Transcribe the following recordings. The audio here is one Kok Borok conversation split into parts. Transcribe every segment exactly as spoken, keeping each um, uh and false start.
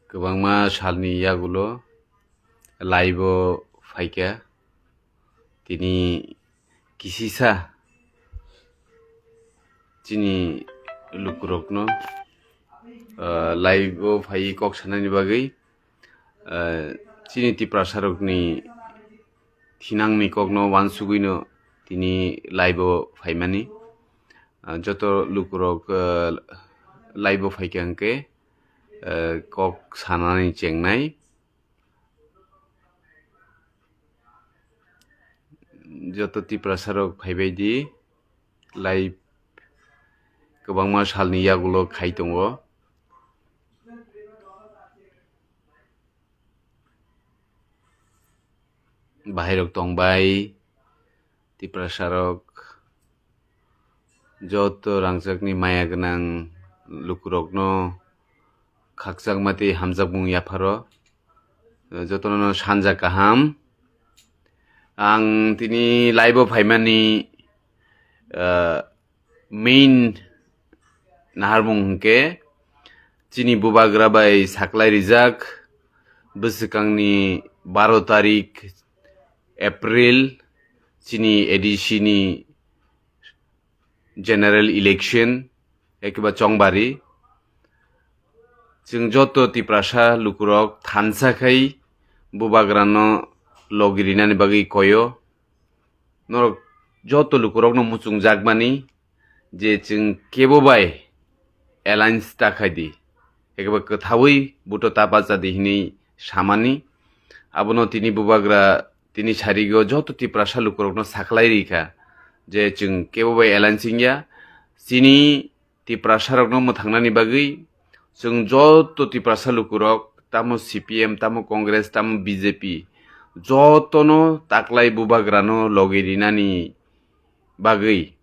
Kwbangma salni yagulo live-o phaikha. Tini kisisa chini lukurokno, ah, live-o phaiwi kok sanani bagwi, ah, chini Tiprasarokni thinangni kokno uansugwino tini live-o phaimani. Ah, joto lukurok, ah, live-o phaikha hwnkhe, ah, kok sanani chengnai. Joto Tiprasarok phaibaidi live kwbangma salni yagulo khai tongo. Bahairok tongbai, Tiprasarok, joto rangchakni maya gwnang lukurokno khakchangma tei hamjakmung yapharo, jotono sanja kaham. Ang tini live-o phaimani, ah, main naharmung hwnkhe chini bubagra bai saklai rijak bwswkangni baro tarik April chini A D C ni general election, ekiba chongbari. Chwng joto Tiprasa lukurok thansa khai bubagrano logi rinani bagwi koyo. Norok joto lukurokno muchungjakmani je chwng kebo bai alliance ta khai di, ekiba kwthaui buto ta bacha di hinwi samani. Abono tini bubagra tini sarigo joto Tiprasa lukurokno saklai rikha je chwng kebo bai alliance wngya. Chini Tiprasarokno mwthangnani bagwi chwng joto Tiprasa lukurok, tamo C P M, tamo Congress, tamo B J P, jotono taklai bubagrano logi rinani bagwi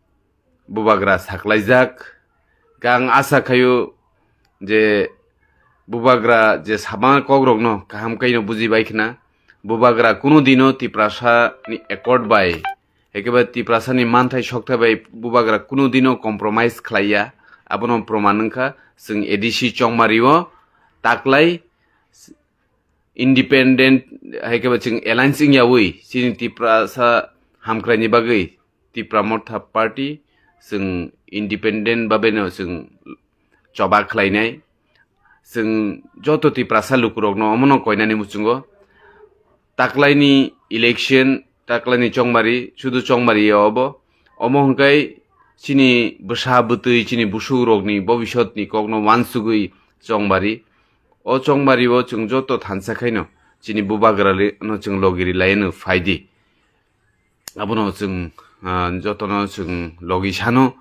bubagra saklaijak. Ang asa khaio je bubagra je sama kokrokno kaham kaino buji bai khna. Bubagra kunu dino Tiprasa ni accord bai, ekiba Tiprasa ni manthai sokthai bai bubagra kunu dino compromise khlaiya. Abono proman wngkha chwng A D C chongmario taklai independent, hai khe ba chwng alliance wngyaui chini Tiprasa hamkraini bagwi Tipra Motha Party chwng independent babeno chwng choba khlainai. Chwng joto Tiprasa lukurokno omono koinani muchungo taklaini election, taklaini chongmari, sudu chongmari ya obo. Omo hwnkhe chini bwsa bwtwi, chini busukrokni bobisotni kokno uansugwi chongmari. O chongmari o chwng joto thansa khaino chini bubagra le-, no chwng logi ri lai no phai di. Abono chwng, ah, jotono chwng logi sano.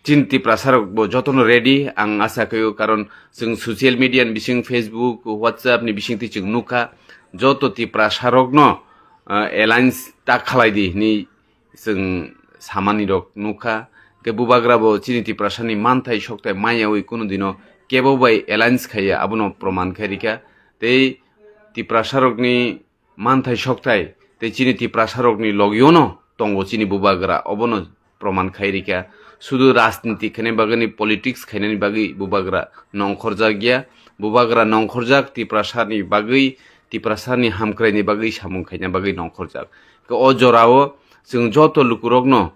Chini Tiprasa rok bo jotono ready, ang asa khaio, karon chwng social media ni bising, Facebook, WhatsApp ni bising twi chwng nukha, joto Tiprasa rokno, ah, alliance ta khalai di hinwi chwng samani rok nukha. Khe bubagra bo chini Tiprasa ni manthai sokthai maya ui kunu dino kebo bai alliance khaiya, abono proman khai rikha. Tei Tiprasa rokni manthai sokthai tei chini Tiprasa rokni logiono tongo chini bubagra, obono proman khai rikha. Sudu rajniti khaina bagwi, politics khainani bagwi bubagra nongkhorjak ya. Bubagra nongkhorjak Tiprasani bagwi, Tiprasani hamkraini bagwi samung khaina bagwi nongkhorjak. Khe o jorao chwng joto lukurokno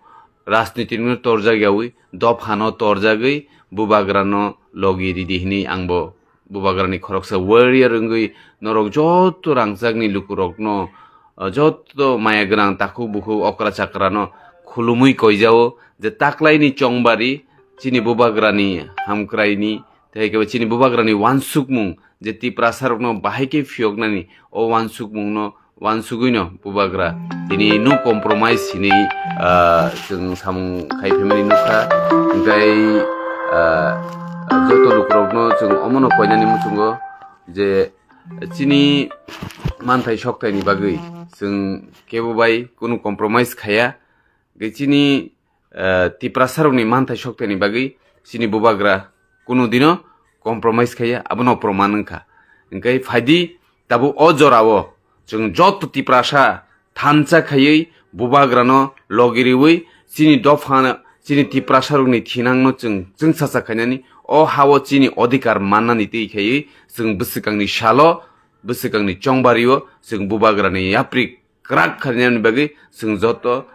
rajnitino torjak yaui, dophano torjagwi bubagrano logi ridi hinwi ang bo bubagrani khoroksa warrior wngwi norok joto rangchakni lukurokno, ah, joto maya gwnang takhuk bukhuk okra chakrano khulumwi koijao je taklaini chongbari chini bubagrani hamkraini tei khe chini bubagrani uansukmung je Tiprasarokno bahai khe phiyoknani o uansukmungno uansugwino bubagra tini no compromise hinwi, ah, chwng samung khai phaimani nukha. Hwnkhe, ah, joto lukurokno chwng omono koinani muchungo je chini manthai soktaini bagwi chwng kebo bai kunu compromise khaiya. Hwnkhe chini, ah, Tiprasarokni manthai soktaini bagwi chini bubagra kunu dino compromise khaiya, abono proman wngkha. Hwnkhe phaidi tabuk o jorao chwng joto Tiprasa thansa khaiwi bubagrano logi riwi chini dopha chini Tiprasarokni thinangno chwng chwngsacha khainani, o hao chini odhikar mannani twi khaiwi chwng bwswkangni salo, bwswkangni chongbario chwng bubagrani yapri kwrak khainani bagwi chwng joto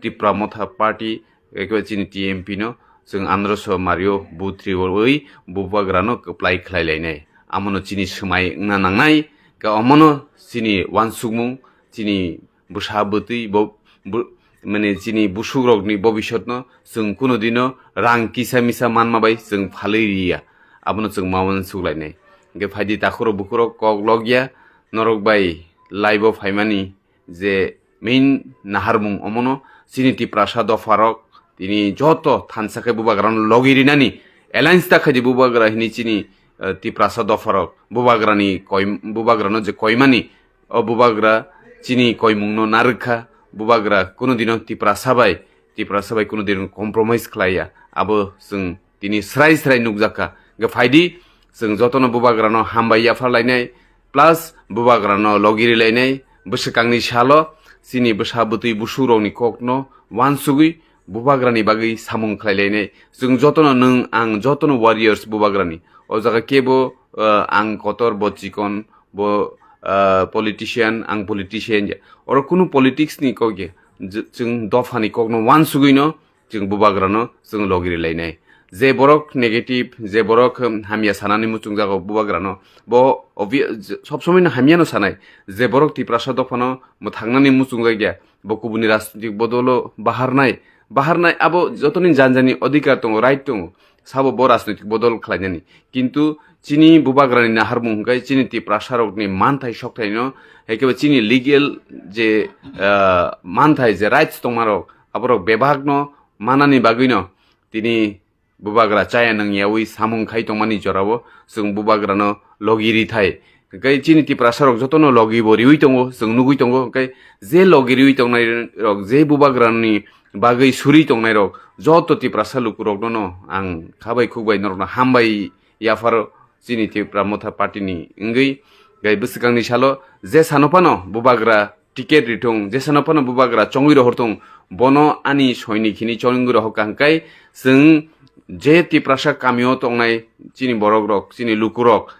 Tipra Motha Party, ekhe chini T M P no chwng androso mario buthriwi bubagrano kwplai khlai lainai. Amono chini swmai wngna nangnai, khe omono chini uansukmung, chini bwsa bwtwi bo, bo, mane chini busukrokni bobisotno chwng kuno dino rang kisa misa manma bai chwng phalwi riya. Abono chwng ma uansuk lainai. Hwnkhe phaidi takhurok bukhurok kok logya, norok bai live-o phaimani je main naharmung omono chini Tiprasa dopharok tini joto thansa khe bubagrano logi rinani alliance ta khaidi bubagra hini chini, eh, Tiprasa dopharok bubagrani koi-, bubagrano je koimani o bubagra chini koimungno narwkha, bubagra kuno dino Tiprasa bai, Tiprasa bai kuno dino compromise khlaiya. Abo chwng tini srai srai nukjakha. Hwnkhe phaidi, chwng jotono bubagrano hambai yaphar lainai, plus bubagrano logiri lainai, bwswkangni salo chini bwsa bwtwi busurokni kokno uansugwi bubagrani bagwi samung khlai lainai. Chwng jotono, nwng ang jotono warriors bubagrani. O jaga kebo, eh, ang kotor, bo chikon, bo, eh, politician, ang politician ya. Oro kunu politics ni kok ya. J-, chwng dopha ni kok no uansugwi no chwng bubagra no chwng logiri lainai. Je borok negative, je borok, um, hamya sanani muchung jago bubagra no, bo obvi-, j-, sob somoi no hamya no sanai. Je borok Tiprasa dopha no mwthangnani muchung jak ya, bo kubuni rajnitik bodolo baharnai, baharnai abo jotoni janjani odhikar tongo, right tongo, sabo bo rajnitik bodol khlainani. Kintu chini bubagrani naharmung hwnkhe chini Tiprasarokni manthai sokthai no, ekebe chini legal je, ah, manthai je rights tongmarok, aborok bebak no manani bagwi no tini bubagra chaya nangyawi samung khai tongmani jorao chwng bubagrano logi rithai. Hwnkhe chini Tiprasarok jotono logi bo riwi tongo, chwng nugwi tongo. Hwnkhe je logi riwi tongnai rok, je bubagrani bagwi suri tongnai rok, joto Tiprasa lukurokno no ang khabai khukbai norokno hambai yapharo chini Tipra Motha Party ni wngwi. Hwnkhe bwswkangni salo je sano phano bubagra ticket rithung, jesano phano bubagra chongwi rohorthung, bono ani soinik hini chongwi rohorkha hwnkhe, chwng je Tiprasa kamio tongnai chini borokrok, chini lukurok,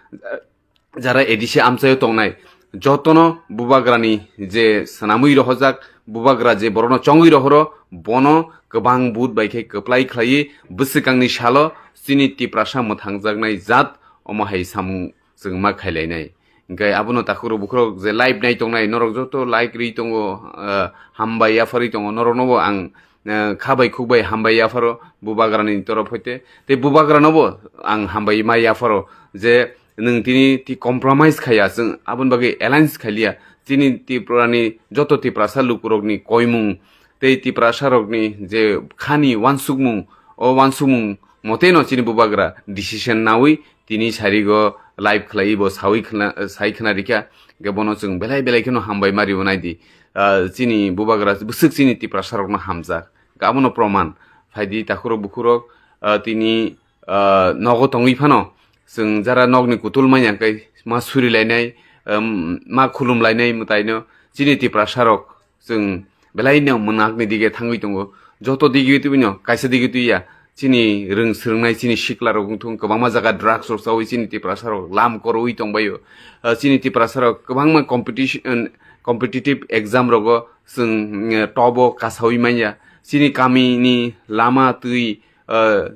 jara A D C amchaio tongnai, jotono bubagrani je swnamwi rohorjak, bubagra je borokno chongwi rohoro, bono kwbang vote bai khe kwplai khlaiwi bwswkangni salo chini Tiprasa mwthangjaknai jat omo hai samung chwng ma khailainai. Hwnkhe abono takhurok bukhurok je live nai tongnai, norok joto like ri tongo, ah, hambai yapharwi tongo, norokno bo ang, ah, khabai khukbai hambai yapharo bubagrani torof hoite. Tei bubagrano bo ang hambai ma yapharo je nwng tini ti compromise khaiya, chwng aboni bagwi alliance khailiya. Chini Tiprani joto Tiprasa lukurokni koimung tei Tiprasarokni je khani uansukmung, o uansukmung moteno chini bubagra decision nawi tini sarigo live khlaiwi bo sawi khna, sai khna rikha. Hwnkhe bono chwng belai belai kheno hambai ma rionai di. Ah, chini bubagra bwswk chini Tiprasarokno hamjak. Hwnkhe abono proman. Phaidi takhurok bukhurok, ah, tini, ah, nogo tongwi phano chwng jara nokni kutul manya hwnkhe ma suri lainai, um, ma khulum lainai mwtaino chini Tiprasarok chwng belai no mwnakni dige thangwi tongo. Joto dige twi no kaisa dige twi ya. Chini rwng swrwngnai chini sikla rok wngthung, kwbangma jaga drugs rok chawi chini Tiprasa rok lam korwi tongbaio. Ah, chini Tiprasa rok kwbangma competition, competitive exam rogo chwng, mm, top o kasawi manya. Chini kami ni lama twi, ah,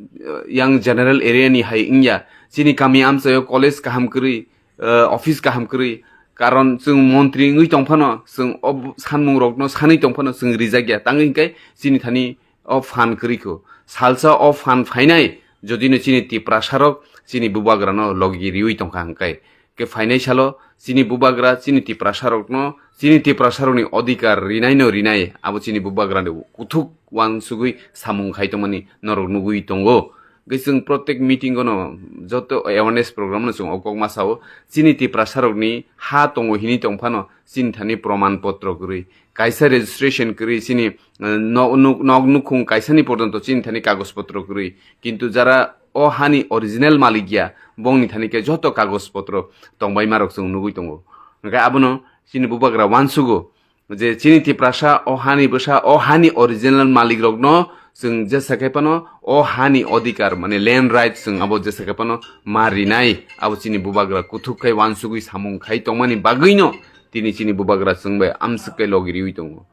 yang general area ni hai wngya. Chini kami amchaio college kaham kwrwi, ah, office kaham kwrwi. Karon chwng montri wngwi tongphano, chwng o sanmung rokno sanwi tongphano chwng rijak ya. Tangwi hwnkhe chini thani o phan kwrwi kho. Salsa o phan phainai, jodi no chini Tiprasa rok chini bubagra no logi riwi tongkha hwnkhe. Khe phainai salo chini bubagra chini Tiprasa rokno, chini Tiprasa rokni odhikar rinai no rinai, abo chini bubagra ni kuthuk uansugwi samung khai tongmani norok nugwi tongo. Hwnkhe chwng protek meeting o no joto awareness program no chwng o kok ma sao. Chini Tiprasa rokni ha tongo hini tongphano chini thani proman potro kwrwi, kaisa registration kwrwi chini, eh, no-, nuk-, nok nukhung kaisani porjonto chini thani kagoj potro kwrwi. Kintu jara o hani original malik ya, bongni thani khe joto kagoj potro tongbaima rok chwng nugwi tongo. Hwnkhe abono chini bubagra uansugo je chini Tiprasa o hani bwsa, o hani original malik rokno Chwng jesa khe phano o hani odhikar, mane land right, chwng abo jesa khe phano ma rinai, abo chini bubagra kuthuk khai uansugwi samung khai tongmani bagwino tini chini bubagra chwng bai amswk khe logi riwi tongo.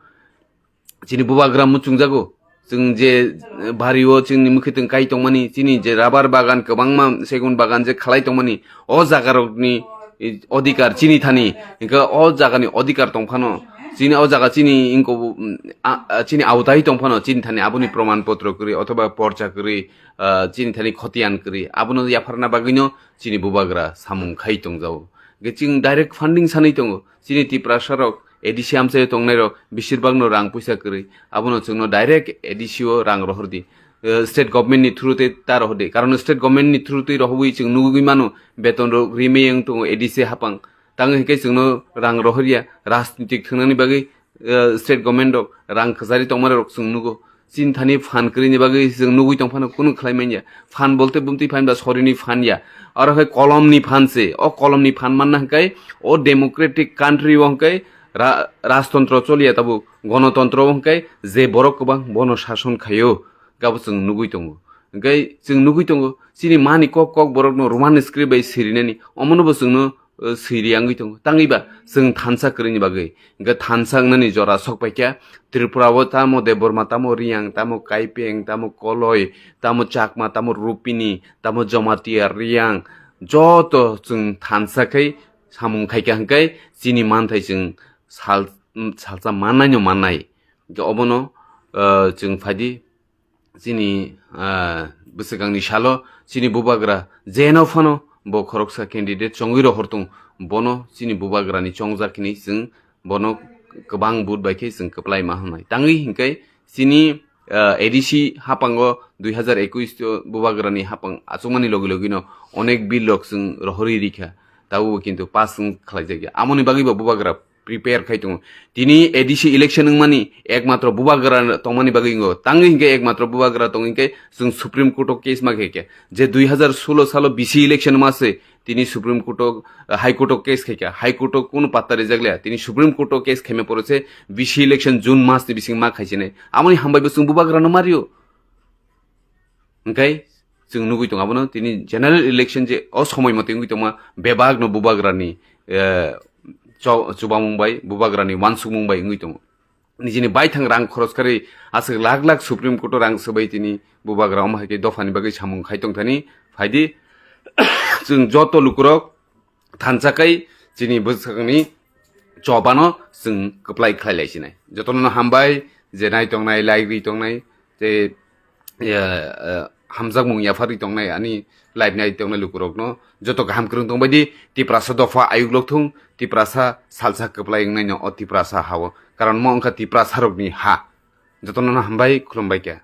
Chini bubagra muchungjago, chwng je, eh, bari o chini mwkhwtwng kai tongmani, chini je rabar bagan kwbangma, segun bagan je khalai tongmani, o jagarokni, eh, odhikar chini thani, hwnkhe o jagani odhikar tongphano, chini o jaga chini ingko, mm, a, a, chini awtai tongphano, chini thani aboni proman potro kwrwi othoba porcha kwrwi, ah, chini thani khotiyan kwrwi, abono yapharna bagwino chini bubagra samung khai tongjago. Hwnkhe chwng direct funding sanwi tongo, chini Tiprasarok A D C amchaio tongnairok besirbagno rang puisa kwrwi, abono chwngno direct A D C o rang rohordi. Eh, state government ni through tei ta rohordi. Karon state government ni through tei rohorwi chwng nugwi mano, beton rok rimwi wng tongo A D C hapang. Tang hwnkhe chwngno rang rohorya, rajnitik thwngnani bagwi, eh, state government rok rang kwchari tongmani rok chwng nugo. Chini thani phan kwrwini bagwi chwng nugwi tongphano kunu khlai manya. Phan bolte bumtwi phan ba sorini phan ya. Aro hai kolomni phan se. O kolomni phan manna hwnkhe o democratic country o hwnkhe ra-, rajtontro choliya tabuk. Gonotontro o hwnkhe je borok kwbang bono sason khaio. Gabo chwng nugwi tongo. Hwnkhe chwng nugwi tongo. Chini mani kok kok borokno Roman script bai sirinani. Omono bo chwngno eh, siri wngwi tongo. Tangwi ba chwng thansa kwrwini bagwi. Hwnkhe thansa wngnani jora sok paikha. Tripura o tamo Debbarma, tamo Riyang, tamo Kaipeng, tamo Koloi, tamo Chakma, tamo Rupini, tamo Jamatia, Riyang, joto chwng thansa khai samung khaikha hwnkhe chini manthai chwng sal, salsa mannaino mannai. Hwnkhe obono, eh, chwng phaidi chini, ah, bwswkangni salo chini bubagra jeno phano bo khoroksa candidate chongwi rohor tong, bono chini bubagrani chongjak hinwi chwng bono kwbang vote bai khe chwng kwplai ma hwnwi. Tangwi hinkhe chini, ah, A D C hapango dui hazar ekush o bubagrani hapang achukmani logi logino onek bill rok chwng rohorwi rikha, tabukbo kintu pass wng khlaijakya. Amoni bagwibo bubagra prepare khai tongo. Tini A D C election wngmani ekmatro bubagra tongmani bagwi wngo. Tangwi hinkhe ekmatro bubagra tong hinkhe chwng Supreme Court o case ma khe khe. Je dui hazar solo salo B C election ma se tini Supreme Court o, High Court o case khai kha. High Court o kunu patta rijak le. Tini Supreme Court o case khaima poro se B C election June mas ni bising ma khai sinai. Amoni hambai bo chwng bubagra no mario. Hwnkhe chwng nugwi tongo abono tini general election je o somoi mote wngwi tongma bebak no bubagrani, eh, cho-, chubamung bai, bubagrani uansukmung bai wngwi tongo. Nijini baithang rang khoros kharwi aswk lakh lakh Supreme Court o rang swbai tini bubagra omo hai khe dophani bagwi samung khai tongthani phaidi chwng joto lukurok thansa khai chini bwsakni chobano chwng kwplai khlai lai sinai. Jotono hambai je nai tongnai, like ri tongnai, tei, eh, eh, hamjakmung yapharwi tongnai ani live nai tongnai lukurokno joto kaham kwrwng tongbaidi Tiprasa dopha ayuk lokthung, Tiprasa salsa kwplai wngnaino o Tiprasa hao. Karon mo wngkha Tiprasarokni ha. Jotono hambai, khulumbai kha.